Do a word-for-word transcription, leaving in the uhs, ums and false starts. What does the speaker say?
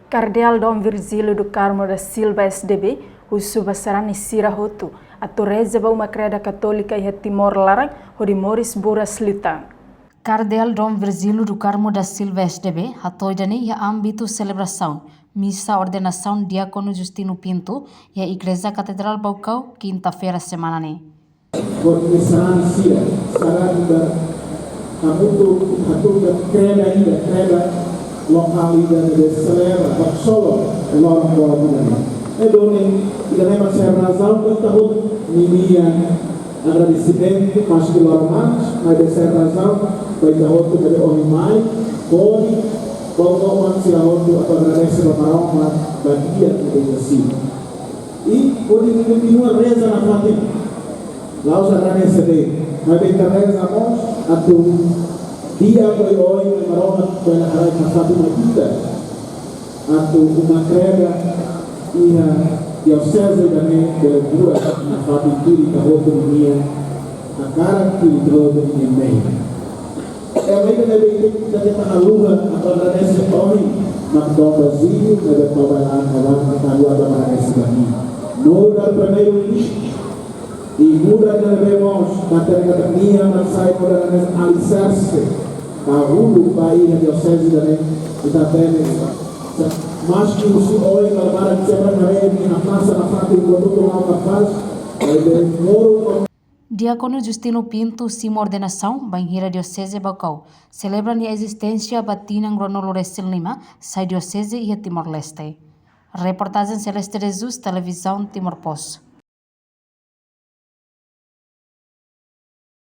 Kardeál Dom Virgílio do Carmo da Silva, S D B, husu ba sarani sira hotu atu reza ba uma kreda katólika iha Timor laran, hodi moris buras liután. Kardeál Dom Virgílio do Carmo da Silva, S D B, hato'o ida-ne'e iha ámbitu selebrasaun misa ordenasaun Diákonu Justino Pinto iha Igreja Katedrál Baucau, kinta-feira semana ne'e. Hodi sarani sira, sarani ba hamutuk hatutan kreda ida, kreda lokál ida ne'ebé selebra ba solo loron boot ida-ne'e. Ne'e duni, ida-ne'e mak sai razaun ba ita hotu ninia agradesimentu, maski loron manas, maibé sai razaun ba ita hotu ne'ebé ohin mai, hodi, ba uma sira hotu atu agradese ba Maromak ba di'ak ne'ebé ita simu. I hodi kontinua reza nafatin. La'ós agradese de'it, maibé ita reza mós atu di'ak oioin Maromak bele haraik nafatin mai ita. Atu uma kreda iha dioseze ida-ne'e bele buras nafatin tuir ita hotu ninia hakarak, tuir ita hotu ninia mehi. Ema ida ne'ebé ita tenke haluha atu agradese ohin, mak Dom Basílio, ne'ebé tau ba an kawan, ita haluha atu agradese ba nia. Nu'udar Primeiru-Ministru, i nu'udar ne'ebé mós, ita hatene katak nia mak sai nu'udar hanesan aliserse, ba uluk ba iha dioseze ida-ne'e, ita hatene. Maski husi oin kala barak sempre haree nia hamnasa nafatin buat hotu la'o kapás, maibé moru Diákonu Justino Pinto simu ordenasaun bainhira Dioseze Baucau selebra nia ezisténsia ba tinan ruanulu-resin-lima, sai dioseze iha Timor-Leste. Reportajen Celeste de Jesus, Televizaun Timor Post.